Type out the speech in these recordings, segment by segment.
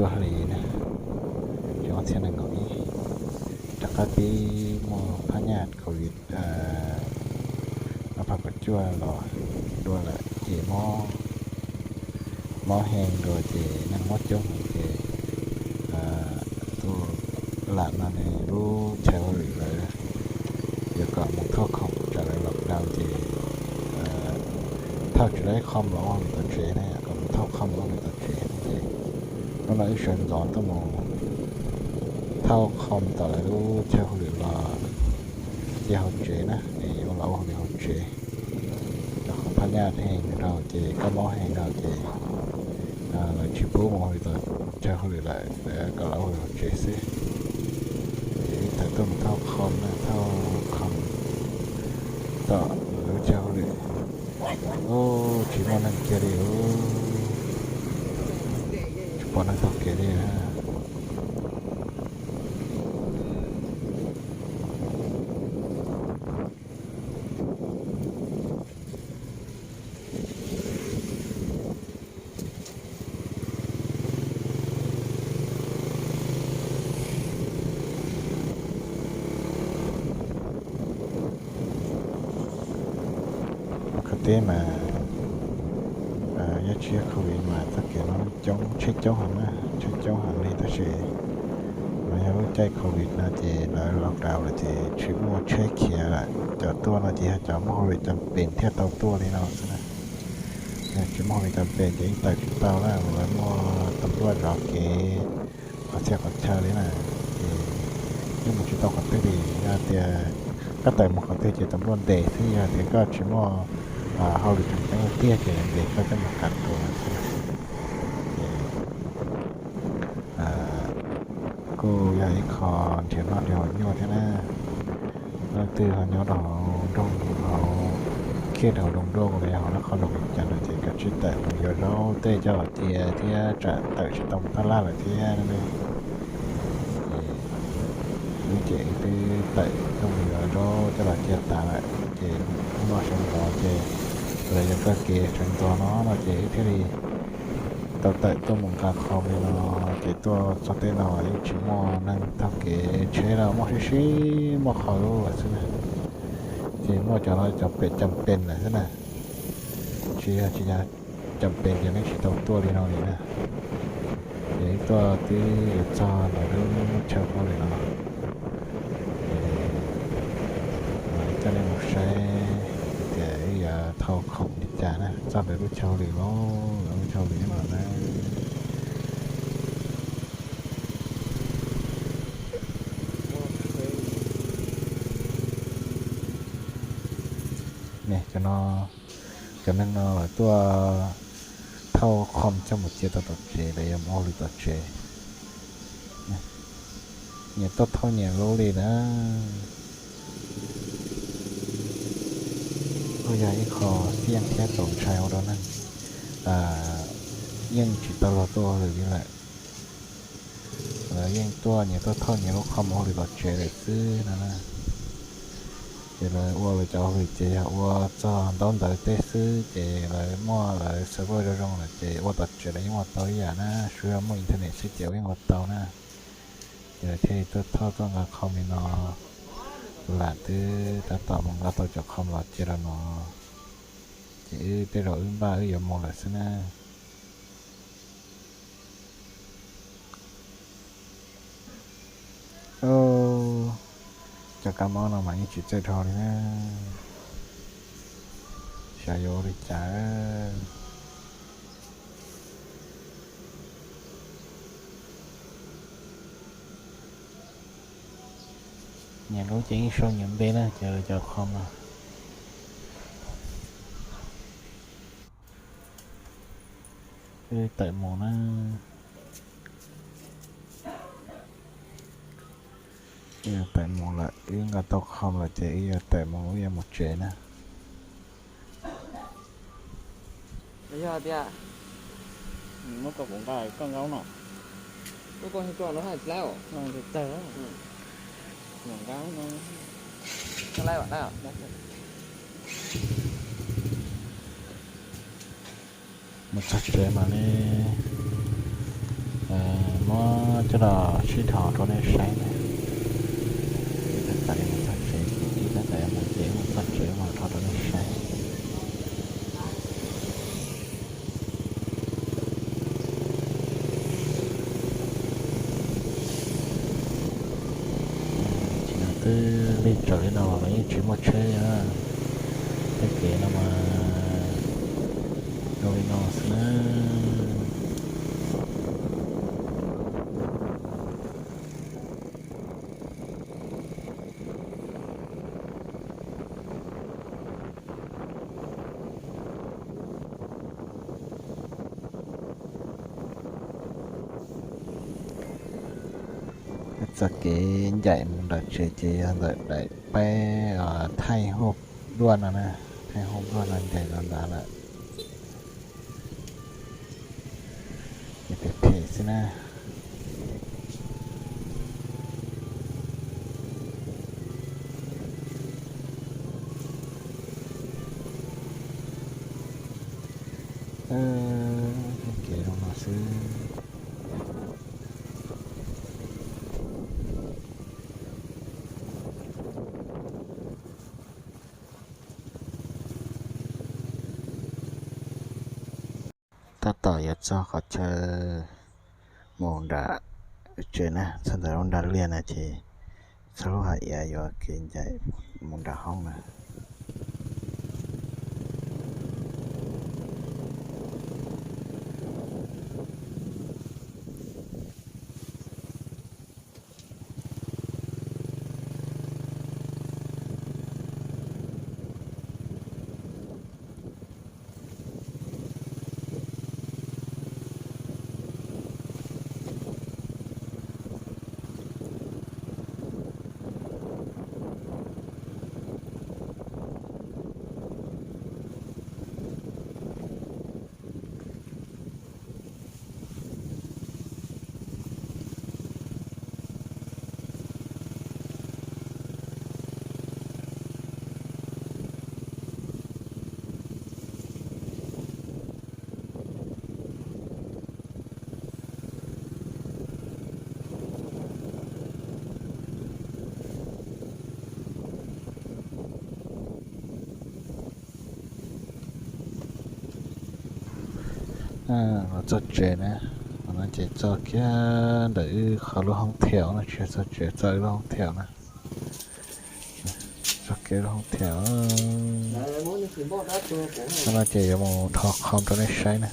cuaj hli na, xyoo ob txhiab nees nkaum ib, rov qab pib muaj phab nyaj COVID, a, phav kaum cuaj los dua lawm ces mob, mob heev dua ces neeg mob coob heev ces tus lam no nws lub chaw hauj lwm lawv yuav kom mus thauj khoom tsam lawv lockdown ces thauj tsis tau ib qho mus ua hauj lwm tom tsev na, kom mus thauj qho mus ua hauj lwm tom tsev no ces hnub no wb sawv ntxov tuaj mus thauj qho mus tom lawv lub chaw hauj lwm los cia hauv tsev na, es yuav los ua hauj lwm hauv tsev. Rau qhov phab nyaj heev dhau ces kab mob heev dhau ces lawv tsis pub mus ua hauj lwm tom chaw hauj lwm lawm, lawv kom los ua hauj lwm hauv tsev xwb. Ces wb tawm tuaj mus thauj qho na, thauj qho tom lawv lub chaw hauj lwm. Tsis muaj neeg kiag li, tsis pom neeg thauj kev li. Qhov teb mas yog tsis yog COVID mas txoj kev no coob, tsheb coob heev na, tsheb coob heev li tab sis los yog lub caij COVID no ces lawv lockdown lawm ces tsis muaj tsheb khiav lawm, cov tuaj no ces yog cov muaj hauj lwm cam pes thiaj tau tuaj li no xwb na. Yog tsis muaj hauj lwm cam pes ces yeej tawm tsis tau na, lawv muaj tus npluaj zov kev qhov txhia qhov chaw li na, ces yeej mus tsis tau qhov twg li. Yog tias koj tawm mus qhov twg ces tus npluaj ntes xwb, yog tias koj tsis muaj hauj lwm tseem ceeb tiag ces ntes koj coj mus kav tua thiab. Ces kuj yog ib qho nrhiav noj nrhiav haus nyuaj thiab na. Leej twg ho nyob rau hauv nroog hauv, kiag rau hauv nroog nroog los yog hauv lub qhob zoov li cas no ces kav tsij tawm mus yuav zaub tej coj los cia thiab tsam tawm tsis tau mus taj laj lawm thiab ne. Ces wb ces wb twb tawm tuaj mus yuav zaub coj los cia tas lawm ces hnub no sawv ntxov ces lawv yuav kawg kev sawv ntxov no no ces wb thiaj li tau tawm tuaj mus nqa qho li no. Ces tuaj txog tej no yeej tsis muaj neeg taug kev, tsheb los muaj sib sib muaj qho lub lawm xwb na. Ces muaj cov no cov pem cam pes lawm xwb na, tsis yog tsis yog cam pes ces yeej tsis tau tuaj li no li na. Ces wb tuaj twb yuav txog lawv lub chaw hauj lwm no, ces mam li coj nej mus saib tias wb yuav thau khoom li cas na. Txog lawv lub chaw hauj lwm los, lawv lub chaw hauj lwm no na. Cov no, cov neeg no lawv tuaj thauj qho coj mus cia tau tom tsev, lawv yuav mus ua hauj lwm tom tsev. Nyias tuaj thauj nyias lub li na. Kuj yog ib qho xiaj thiab txaus ntshai ua rau neeg yeej tsis tau luag tuaj ua hauj lwm li lawm. Lawv yeej tuaj nyias tuaj thauj nyias lub qho mus ua hauj lwm tom tsev lawm xwb no na. Ces lawv ua lawv cov hauj lwm ces yog ua txog ntaub ntawv tej xwb ces lawv muaj lawv server zoo zoo lawm ces ua tom tsev lawv yeej ua tau ib yam na, tsuas yog muaj internet xwb ces ua yeej ua tau na. Ces lawv thiaj tuaj thauj tuaj nqa qho li no, tus lam twb tab tom mus nqa tau cov qho los cia rau no. Ces wb tej zaum wb npaj wb yuav mus lawm xwb na. Cov kab mob no mas yeej tsis txawj dhau li na, xyov yuav ua li cas. Nyias lub ces yeej sau nyias npe na, ces lawv cov qho no. Wb tawm mus na, wb yuav tawm mus lawm, wb nqa tau qho lawm ces wb yuav tawm mus, wb yuav mus tsev na. Yog tias muab koj kuv nqa koj nqa no, muab koj koj nqa no, tawg, nqa no, mus txog tsev mam li Coj los sib dhos rau nej saib na. Ib tab tom mus txog tsev, ib tab tom mus txog tsev mas dhos rau nej saib. Tsis no twb lig tsawv li no los yeej tsis muaj tsheb na. Tej kev no mas zoo li no xwb na. Txoj kev ncaim mus nram tsev ces yog ntawm daim peb thaij huj duaj no na, thaij huj duaj no ncaim los ntawd lawm. Ces phem phem xwb na. Kev zoo no xwb. Tab tom yuav txog qhov chaw mus nram tsev na, txog ntawm lub nra liaj na ces txog lub hais iav yuav kev ncaim mus nram hoob na. Los txog tsev na, no ces txog kiag ntawm wb qhov lub hoob thiaum no, tsis yog txog tsev, txog wb lub hoob thiaum na. Txog kiag lub hoob thiaum no ces yuav mus dhos qhov rau nej saib na.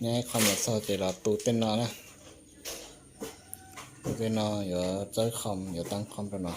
Nyob qhov mus txog ces los tu tej no na. Tu tej no yuav txawb qhov, yuav tab qhov rau no.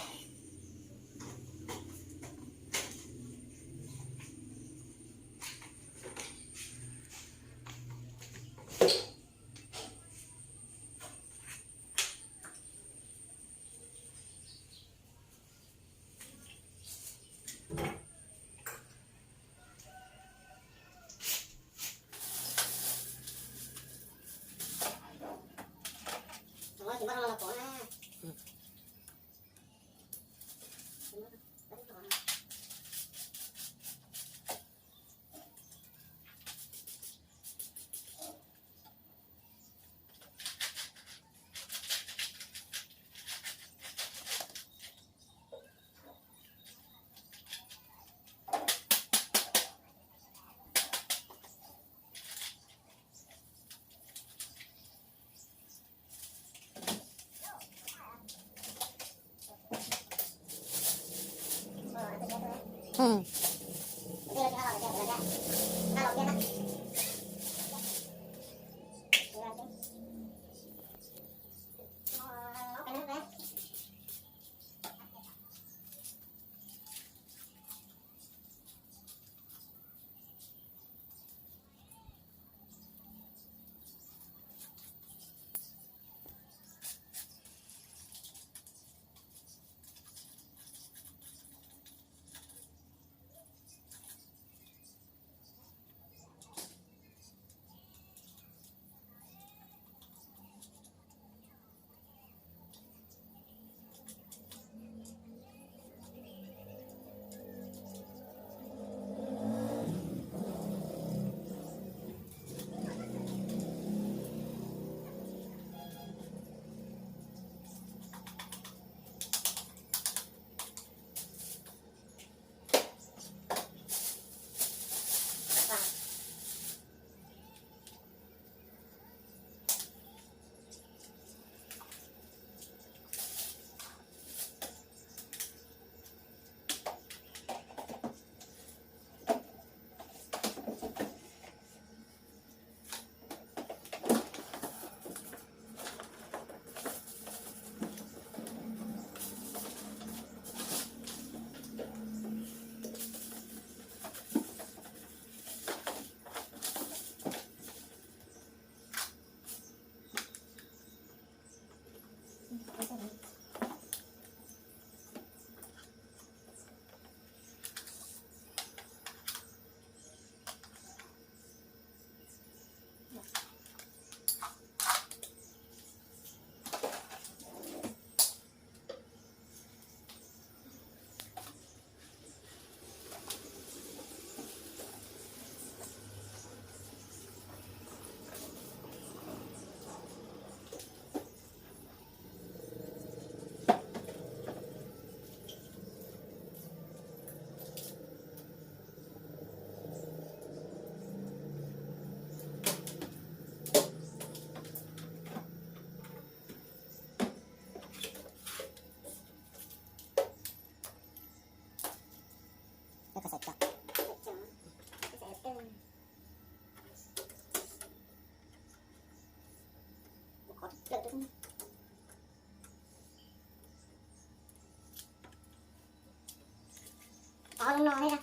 Ob lub no thiab.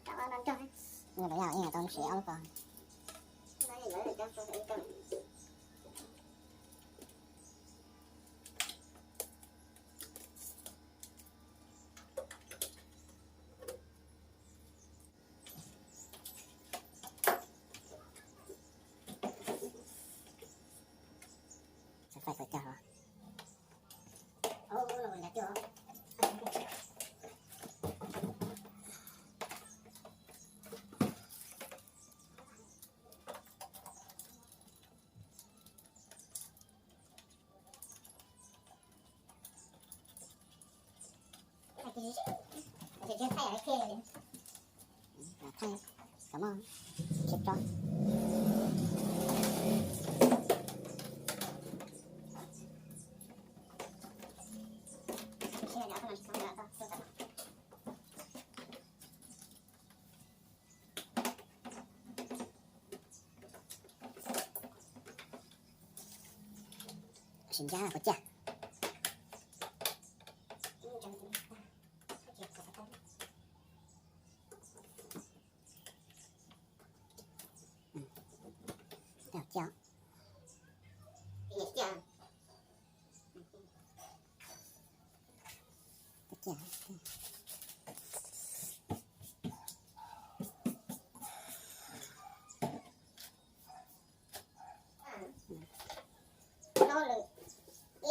Ob lub no nrog. Ua lawv yog ib tau siv ob lub ko. Sawv fais sawv cog os. Thaij, thaij, cov moj, khiav tso. Sim ncaj puas ciaj? Ciaj. Noj lwm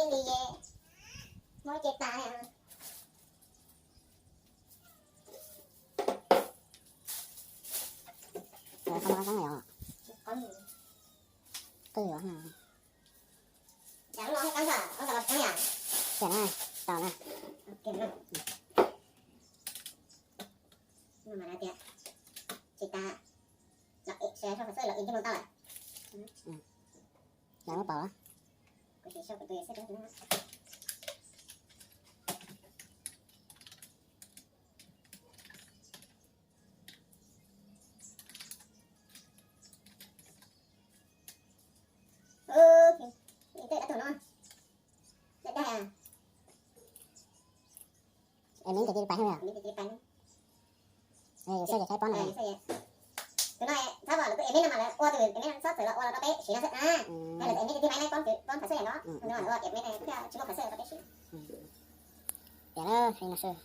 ib li ye, muab ce tas. Qhov no qab yom? Qwj yom? Tiam na, tau na. Tsis tas, los ib, los ib ntsis mus tau lawm. Lawv muab pauv. Es miv ces cia li pais os. Yus xwb ces thaij pob no. Tus no thaij pob lawv tus es miv no mas lawv ua tus es miv no txhob txwm los ua los rau peb siv no xwb na. Lawv tus es miv tus tij maiv na pob, pob thav xwb yam no. Tus no lawv ua es miv no thiaj tsis muaj thav xwb rau peb siv. Tias lawm li no xwb.